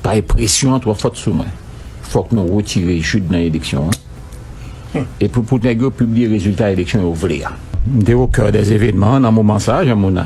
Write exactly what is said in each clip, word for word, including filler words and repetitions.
bay presyon an twò fòt sou mwen. Fòk nou retire Jude nan eleksyon an. Epi pou nèg yo pibliye rezilta eleksyon yo vle a. M te au cœur des événements nan moman sa a, Jean Mouna.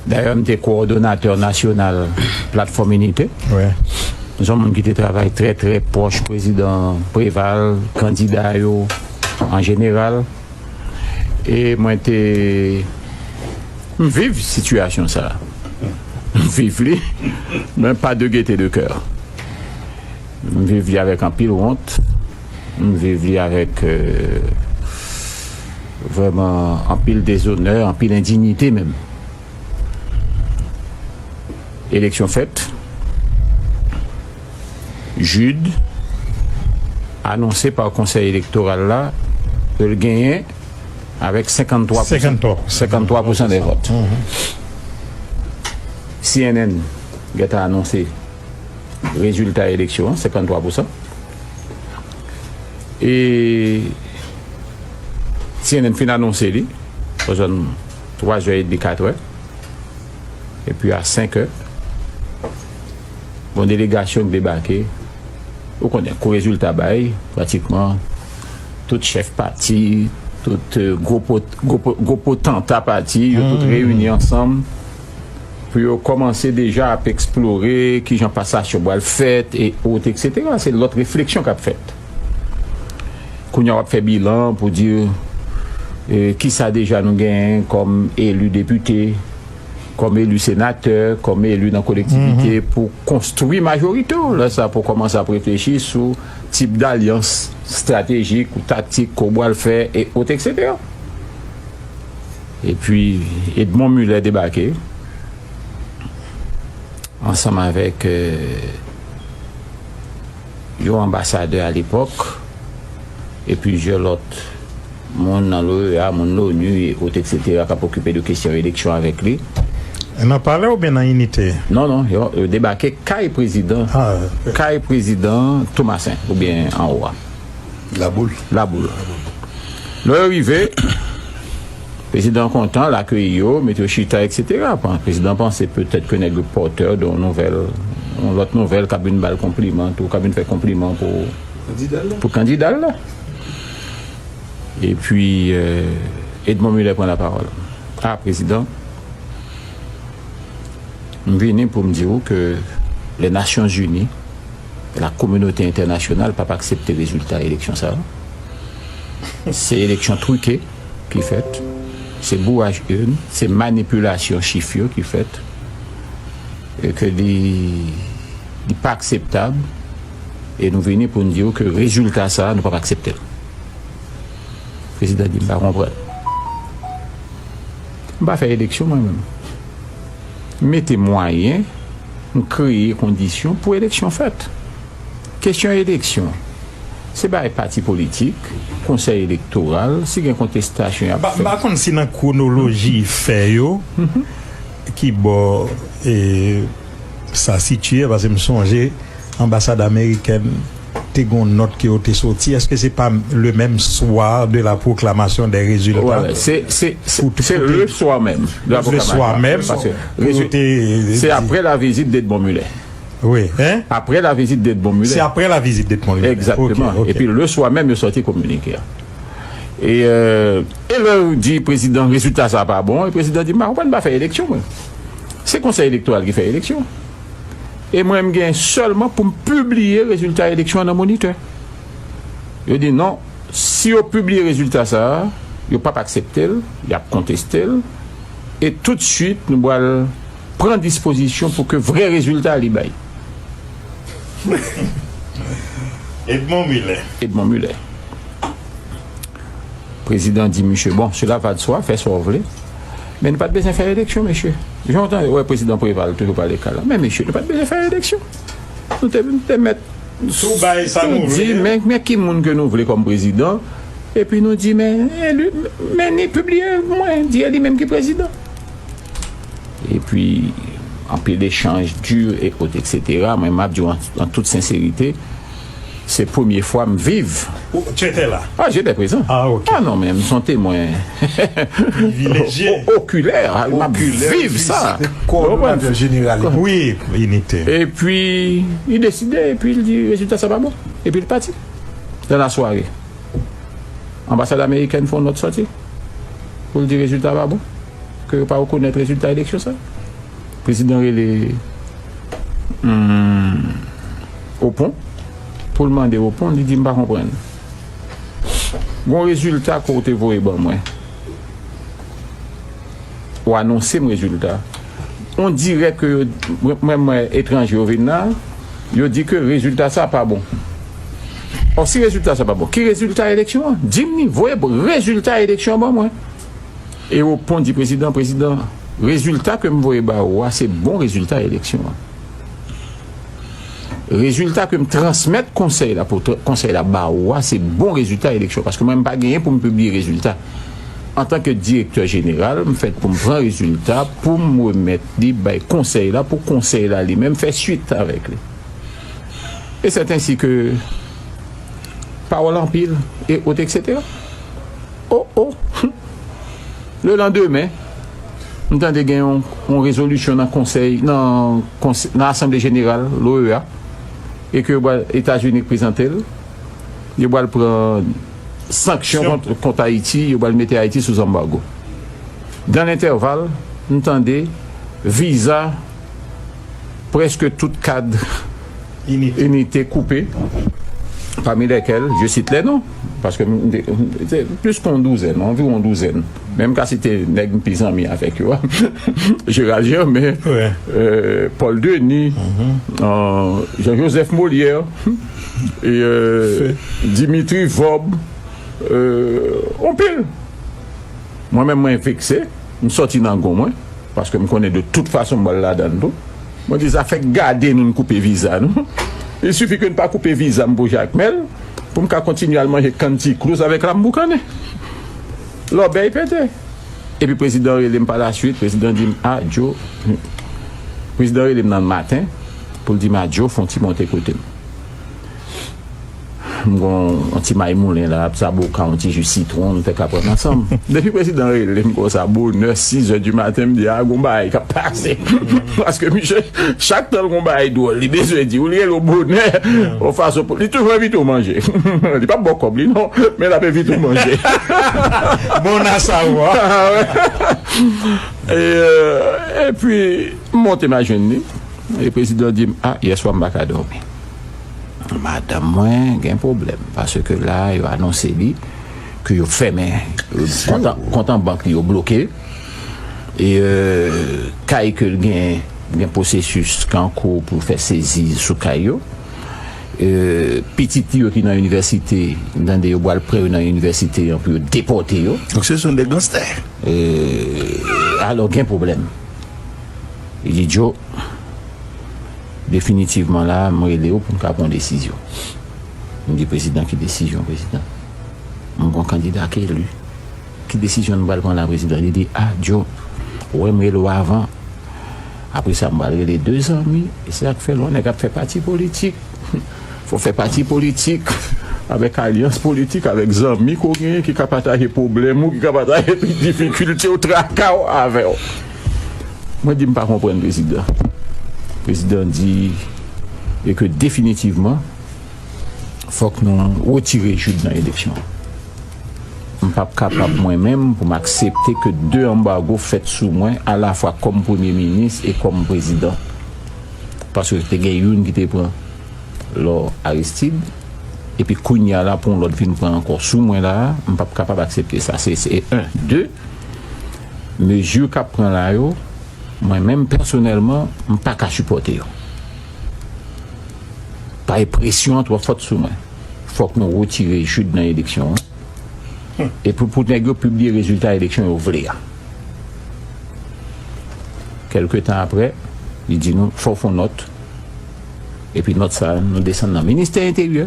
Dayè, m te kowòdonatè nasyonal Platfòm Inite. M se yon moun ki te travay trè, trè pwòch prezidan Préval, kandida yo an jeneral. E mwen te, m viv sitiyasyon sa a. M viv li, men pa de gaieté de cœur. M viv li avèk anpil wont. M viv li avèk, euh, vrèman anpil dezonè, anpil endinite menm. Eleksyon fèt. Jude anonse pa konsèy elektoral la ke l genyen avèk senkanntwa pousan, senkanntwa pousan dè vòt. C N N gentan anonse rezilta eleksyon an, senkanntwa pousan. E C N N fin anonse li, ozòn twa zè edmi, kat è. Epi a senk è, gon delegasyon k debake. Ou konnen, kou rezilta bay, pratikman, tout chèf pati, tout, euh, gwo pot-, gwo po-, gwo potanta pati, yo tout reyini ansanm pou yo kòmanse deja ap eksplore kijan pasasyon pral fèt, e ot, etsetera. Se lòt refleksyon k ap fèt. Kounye a, w ap fè bilan pou di, eh, kisa deja nou genyen kòm eli depite, kòm eli senatè, kòm eli nan kolektivite pou konstwi majorite w. Lè sa pou kòmanse ap reflechi sou tip dalyans estratejik ou taktik ke w pral fè, e ot, etsetera. Epi, Edmond Muller debake ansanm avèk, euh, yon anbasadè alepòk e plizyè lòt moun nan l'O E A, moun l'ONU, e ot, etsetera, k ap okipe de kesyon eleksyon avèk li. Nan Palè oubyen nan Inite? Non, non, yo, yo debake kay prezidan, kay prezidan Tomasen, oubyen anwo a. Laboul. Laboul. Lè yo rive, prezidan kontan, l akeyi yo, mete yo chita, etsetera. Bon, prezidan panse petèt ke nèg yo pòtè de yon nouvèl, yon lòt nouvèl, k ap vin ba l konpliman, tou, k ap vin fè konpliman pou, pou kandida l la. Epi, euh, Edmond Muller pran lapawòl. A, prezidan, m vini pou m di w ke Lènasyonzini, la kominote entènasyonal p ap aksepte rezilta eleksyon sa yo. Se eleksyon trike ki fèt, se bouraj urn, se manipilasyon chif yo ki fèt, e ke li, li pa akseptab, e nou vini pou n di w ke rezilta sa a, nou p ap aksepte l. Prezidan di, "M pa konprann. M pa fè eleksyon mwen menm. M mete mwayen, m kreye kondisyon pou eleksyon fèt." Kesyon eleksyon, se bagay pati politik, konsèy elektoral, si gen kontestasyon, y ap fè. M pa konn si nan kwonoloji fè yo, ki bò, e, sa sitiye, paske m sonje anbasad amerikèn te gon nòt ke yo te soti. Èske se pa le même soir de la proclamation des résultats? Wè, se, se, se, se le soir même de la proclamation. Le soir même, paske se apre la vizit d'Edmond Muller. Wi, hein? Apre la vizit d'Edmond Muller. Se apre la vizit d'Edmond Muller. Egzakteman. Ok, ok. Epi le soir même, yo sòti kominike a. E, euh, e lè yo di prezidan, rezilta sa pa bon, e prezidan di, "M pa konprann, m pa fè eleksyon, mwen. Se konsèy elektoral ki fè eleksyon. E mwen, m gen sèlman pou m pibliye rezilta eleksyon an nan Monitè." Yo di, "Non, si yo pibliye rezilta sa a, yo p ap aksepte l, y ap konteste l, e toutswit, nou pral pran dispozisyon pou ke vrè rezilta a li bay." Edmond Muller. Edmond Muller. Prezidan di, "Mesye, bon, cela va de soi, fè sa w vle. Men nou pa t bezwen fè eleksyon, mesye." Jan w tande, wè, prezidan Préval toujou pale ka la. "Men, mesye, nou pa t bezwen fè eleksyon. Nou te, nou te mèt tou bay sa nou vle. Men, men ki moun ke nou vle kòm prezidan. Epi nou di, men, eli, men ni pibliye, mwen, di e li menm ki prezidan." Epi, anpil echanj di, e ot, etsetera. Mwen, m ap di w an, an tout senserite, Se premye fwa m viv. Ou, tu étais là. Ah, j'étais présent. Ah, ok. Ah non, men m se yon temwen Privilèjye. Okilè. M ap viv sa. Kòdonatè jeneral. Wi, inite. Epi, li deside, epi li di, rezilta sa pa bon. Epi li pati. Dan la sware, anbasad amerikèn fè yon nòt sòti pou l di rezilta pa bon, ke yo pa rekonèt rezilta eleksyon sa. Prezidan rele hmm, Opon pou l mande Opon, li di, "M pa konprann. Gon rezilta ke w te voye ban mwen. Ou anonse m rezilta. On dirè ke yo, mwen, mwen, etranje yo vin la, yo di ke rezilta sa pa bon. Ò, si rezilta sa pa bon, ki rezilta eleksyon an? Di m ni, voye rezilta eleksyon an ban mwen." E Opon di prezidan, "Prezidan, rezilta ke m voye ba ou a, se bon rezilta eleksyon an. Rezilta ke m transmèt konsèy la, pou konsèy la ba ou a, se bon rezilta eleksyon. Paske mwen, m pa genyen pou m pibliye rezilta. Antanke direktè jeneral, m fèt pou m pran rezilta, pou m remèt li bay konsèy la, pou konsèy la li menm fè swit avèk li." E c'est ainsi que pawòl anpil, e ot, et cetera. Oh, oh. Le landemen, m tande gen yon, yon rezolisyon nan konsèy, nan, konsèy, nan Asanble Jeneral, l'O E A, e ke Etazini k prezante l, yo pral pran sanksyon kont, kont Ayiti, yo pral mete Ayiti sou anbago. Dan lentèval, m tande viza prèske tout kad inite koupe, pami lèkèl, je cite les noms, paske se plis ke yon douzèn, anviwon yon douzèn. Men m ka site nèg m pi zanmi avèk yo a. Gérald Germain, euh, Paul Denis, euh, Jean-Joseph Molière, e, euh, Dimitri Vorbe, euh, anpil. Mwen menm, mwen vekse, m sòti nan gon mwen, paske m konnen de tout fason m pral ladan l tou. Mwen di, "Zafè gade nou, n koupe viza nou. Il suffit ke n pa koupe viza m pou Jakmèl, pou m ka kontinye al manje kantiklouz avèk lam boukannen." Lòbèy pete. Epi prezidan rele m pa laswit, prezidan di m, "A, Joe." Prezidan rele m nan maten pou l di m, "A, Joe, fè yon ti monte kote m." M gon yon ti may moulen la, ap zaboka, yon ti ji sitwon, nou te ka pran ansanm. Depi prezidan rele m konsa, bonè, sizè di maten, m di, "A, gon bagay k ap pase." Paske misye, chak tan l gon bagay dwòl, li bezwen di w, li rele w bonè, yon fason pou, li toujou envite w manje. Li p ap ba w kòb li, non, men l ap envite w manje. Bon a savwa. Ah, ouais. E, euh, epi, m monte m al jwenn li. E prezidan di m, "A, yèswa m pa ka dòmi. Madanm mwen gen pwoblèm, paske la, yo anonse li ke yo fèmen, euh, kont an, kont an bank li, yo bloke. E, euh, kay ke l gen, gen pwosesis k an kou pou fè sezi sou kay yo. Euh, pitit li yo ki nan inivèsite, m tande yo pral pran yo nan inivèsite an pou yo depòte yo." Donk se son de ganstè. Euh, alò, gen pwoblèm. Li di, "Joe, definitivman la, m rele w pou n ka pran yon desizyon." M di, "Prezidan, ki desizyon, prezidan? M gon kandida k eli. Ki desizyon nou pral pran la, prezidan?" Li di, "A, Joe, ou wè m rele w avan. Apre sa, m pral rele de zanmi. E se sa k fè lè yon nèg ap fè pati politik, fò w fè pati politik avèk alyans politik, avèk zanmi ke w genyen ki ka pataje pwoblèm ou, ki ka pataje difikilte w, traka w avè w." Mwen di, "M pa konprann, prezidan." Prezidan di, "E ke definitivman, fòk nou retire Jude nan eleksyon an. M p ap kapab mwen menm pou m aksepte ke de anbago fèt sou mwen, alafwa kòm premye minis e kòm prezidan. Paske te gen youn ki te pran lò Aristide, epi kounye a la, pou yon lòt vin pran ankò sou mwen la, m p ap kapab aksepte sa." Se, se en. De, mezi k ap pran la yo, mwen menm pèsonèlman, m pa ka sipòte yo. Paske presyon an twò fòt sou mwen. Fòk nou retire Jude nan eleksyon an. Epi pou nèg yo pibliye rezilta eleksyon yo vle a. Kèlke tan aprè, li di nou, "Fò w fè yon nòt." Epi nòt sa a, nou desann nan ministè enteryè,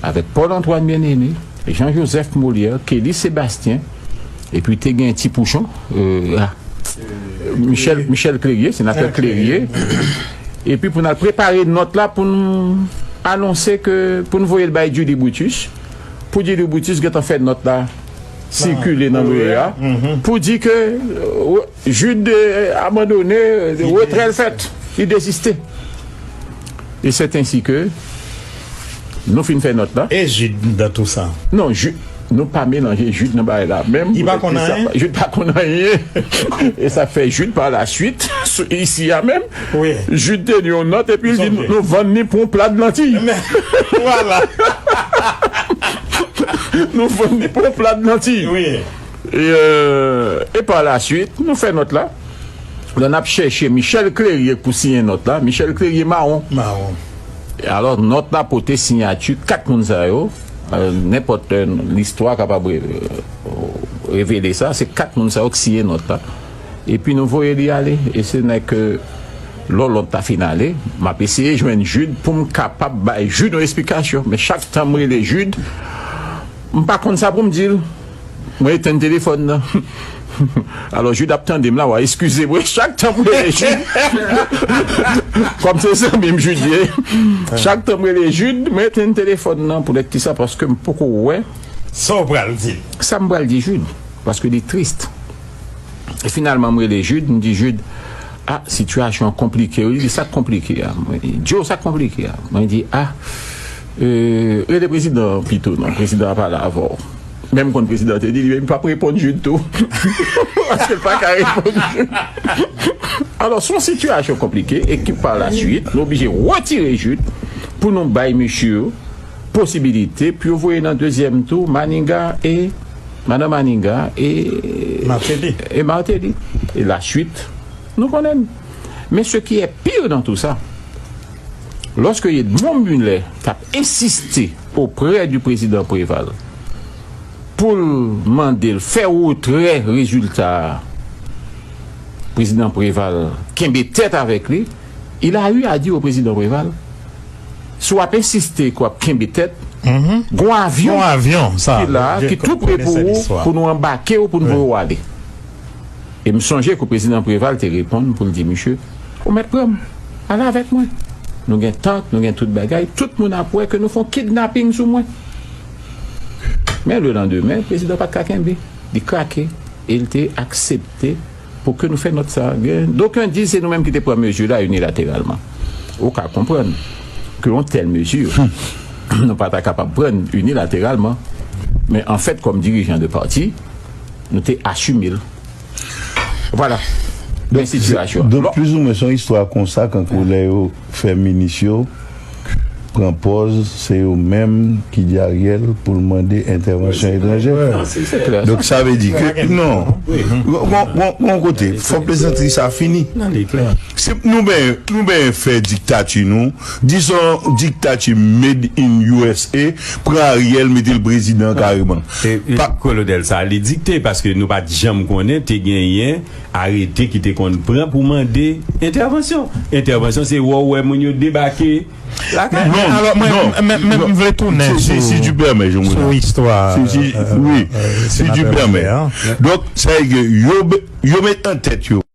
avèk Paul Antoine Bien-Aimé, Jean Joseph Molière, Kelly Sébastien, epi te gen Ti Pouchon, euh, ah, Michel, Michel Clérier, senatè Clérier. Epi pou n al prepare nòt la pou n anonse ke pou n voye l bay Judy Brutus, pou Judy Brutus gentan fè nòt la sikile nan loyè a, pou di ke euh, Jude euh, abandone, euh, retrè l fèt, li deziste. E c'est ainsi que nou fin fè nòt la. E Jude dans tout ça? Non, Jude, nou pa melanje Jude nan bagay la menm. Li pa konn anyen? Jude pa konn anyen. E sa fè Jude par la suite, isi a menm, Jude te li yon nòt epi l di nou vann li pou yon pla de lantiy. Voilà. Nou vann li pou yon pla de lantiy. E, euh, e par la suite, nou fè nòt la. Lè n ap chèche Michel Clérier pou siyen nòt la, Michel Clérier mawon. Mawon. E alò, nòt la pote siyati kat moun sa yo. Euh, nenpòt euh, listwa kapab euh, revele sa, se kat moun sa yo ki siyen nòt la. Epi nou voye li ale. E se nèk lò lòt ta fin ale, m ap eseye jwenn Jude pou m kapab bay Jude yon esplikasyon. Men chak tan m rele Jude, m pa konn sa pou m di l. Mwen etenn telefòn nan. Alò, Jude ap tande m la, w a eskize mwen. Chak tan m rele Jude, kòm se zanmi m Jude ye, chak tan m rele Jude, mwen etenn telefòn nan. Poutèt ki sa? Paske m poko wè sa w pral di l. Sa m pral di Jude, paske li tris. E finalman, m rele Jude, m di, Jude, ah, sitiyasyon an konplike wi. Li di, sa k konplike a? Mwen di, Joe, sa k konplike a? Mwen di, ah, euh, rele prezidan an pito non, prezidan an pale avè w. Menm konn prezidan te di li menm pa reponn Jude tou. Paske l pa ka reponn Jude. Alò, se yon sitiyasyon konplike e ki pa la suite, nou oblije retire Jude pou nou bay mesye yo posibilite pou yo voye nan dezyèm tou Maniga e Madan Maniga e Martelly. E Martelly. E la suite, nou konnen. Men ce qui est pire dans tout ça, lorsque Edmond Mulet t ap ensiste auprès du président Préval pou l mande l fè retrè rezilta a, prezidan Preval kenbe tèt avèk li, il a eu à dire au président Preval, si w ap ensiste ke w ap kenbe tèt, gon avyon ki la, ki tou pre pou ou, pou nou anbake w, pou n voye w ale. E m sonje ke prezidan Preval te reponn pou l di misye, ou mèt pran m, ale avèk mwen. Nou gen tant, nou gen tout bagay, tout moun ap wè ke nou fè yon kidnaping sou mwen. Men le landemen, prezidan pa t ka kenbe. Li krake e l te aksepte pou ke nou fè nòt sa. Gen d'aucuns disent se nou menm ki te pran mezi la inilateralman. Ou ka konprann ke yon tèl mezi, nou pa ta kapab pran inilateralman. Men anfèt, kòm dirijan de pati, nou te asime l. Vwala. Men sitiyasyon an. Donk, plizoumwen, se yon istwa konsa, kankou lè yo fè minis yo pran pòz, se yo menm ki di Ariel pou l mande entèvansyon etranjè. Donk, sa vle di ke, non, gon kote, fò plezantri sa fini. Si nou benyen, nou benyen fè diktati nou, dizon diktati made in U S A, pran Ariel, mete l prezidan kareman. Kolonèl sa, li dikte, paske nou pa t janm konnen te genyen arete ki te konn pran pou mande entèvansyon. Entèvansyon, se wè w wè moun yo debake lakay. Non, alò, mwen, non, mwen, mwen, non. M vle tounen sou, si, si tu permets, sou istwa, si, si, euh, wi, euh, si tu permets. Donk, sa vle di ke yo, yo met an tèt yo.